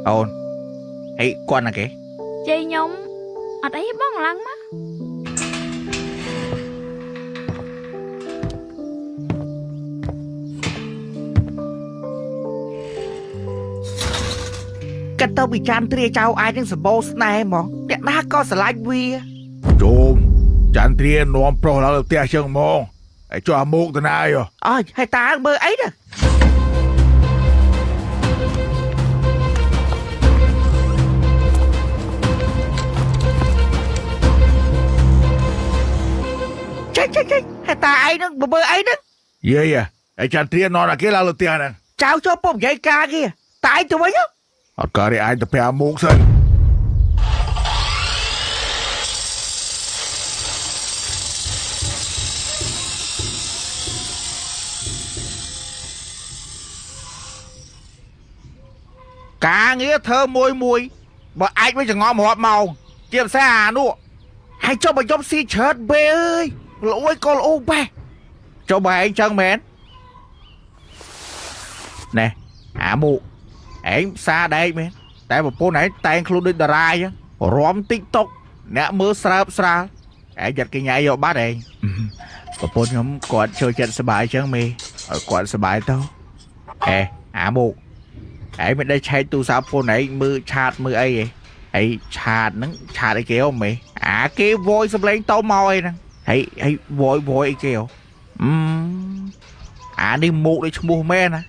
អូនហើយគាត់ណាគេ ជ័យខ្ញុំអត់អីទេបងឡើងមក គិតទៅពីចន្ទ្រាចៅអាចនឹងសម្បូរស្នេហ៍ហ្មងអ្នកណាក៏ស្រឡាញ់វា ជុំចន្ទ្រានាំប្រុសឡើងលើផ្ទះចឹងហ្មងហើយចុះអាមុកទៅណាអី អើយហើយតាមើលអីទៅចេញចេញចេញហើយតាឯងនឹងមើលអីហ្នឹង យាយហើយចន្ទ្រានាំអាគេឡើងលើផ្ទះហ្នឹង ចៅចូលពុំនិយាយការគេតាឯងទៅវិញហ៎ អត់កើតទេឯងទៅប្រាប់អាមុកសិន ការងារធ្វើមួយមួយបើអាចវិញចងំរាប់ម៉ោងជាពិសេសអានោះហើយចុះបើយប់ស៊ីច្រើនបេអើយល្អូយក៏ល្អូបេះចុះបើឯងចឹងមែនណែអាមុឯងផ្សារដែកមែនតែប្រពន្ធឯងតែងខ្លួនដូចតារាអញ្ចឹងរំ TikTok អ្នកមើលស្រើបស្រាលឯងយ៉ាត់គេញ៉ៃយកបាត់ឯងប្រពន្ធខ្ញុំគាត់ចូលចិត្តសប្បាយអញ្ចឹងមេឲ្យគាត់សប្បាយទៅអេអាមុឯងមិនได้ឆែកទូរស័ព្ទខ្លួនឯងមើលឆាតមើលអីឯងហើយឆាតហ្នឹងឆាតអីគេហ៎មេអាគេ voice សំឡេងតមកអីហ្នឹងហើយហើយ voice voice អីគេហ៎អឺអានេះមុខដូចឈ្មោះមែនណា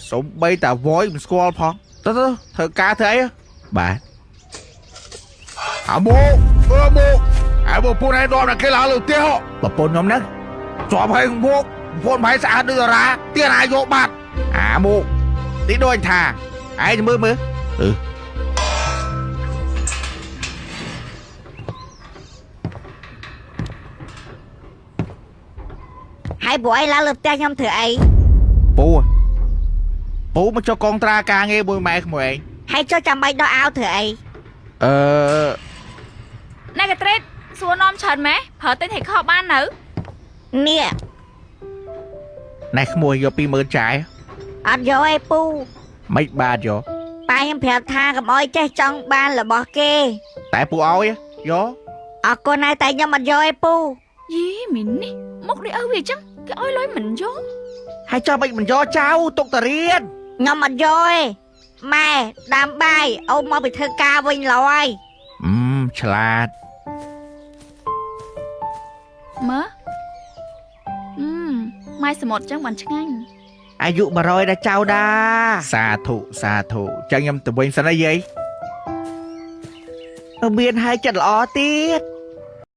សំបីតា voice មិនស្គាល់ផងទៅទៅធ្វើការធ្វើអីហ៎បាទ អាមុកអឺមុកហើយប្រពន្ធឯងនាំអាគេឡើងលើផ្ទះហ៎ ប្រពន្ធខ្ញុំហ្នឹងជាប់ហើយមុខប្រពន្ធប្រហែលស្អាតដូចតារាទៀតអាយកបាត់អាមុខទីដូចថាឯងមើលមើលអឺ ហើយពួកឯងឡើងលើផ្ទះខ្ញុំធ្វើអី ពូពូមកចុះកងត្រាការងារមួយម៉ែក្មួយឯង ហើយចុះចាំបាច់ដោះអាវធ្វើអី អឺ ណែកាត្រេតសួរនាំច្រើនម៉េះប្រើទិញថៃខបាននៅ នេះ ណែក្មួយយក20000ចាយ អត់យកឯពូ មិនបាទយក ប៉ាខ្ញុំប្រាប់ថាកុំអោយចេះចង់បានរបស់គេ តែពូឲ្យយក អរគុណហើយតែខ្ញុំអត់យកឯពូ យីមីនេះមុខដូចឪវាអញ្ចឹងគេឲ្យលុយមិនយក ហើយចុះមិនមិនយកចៅទុកតារៀន ខ្ញុំអត់យកឯម៉ែដាំបាយអូនមកពីធ្វើការវិញឡើយ អឺឆ្លាត មើលអឺម៉ែសមុទ្រអញ្ចឹងបានឆ្ងាញ់ អាយុ100ដល់ចៅដាសាធុសាធុចឹងខ្ញុំទៅវិញសិនហើយយាយមានហើយចិត្តល្អទៀត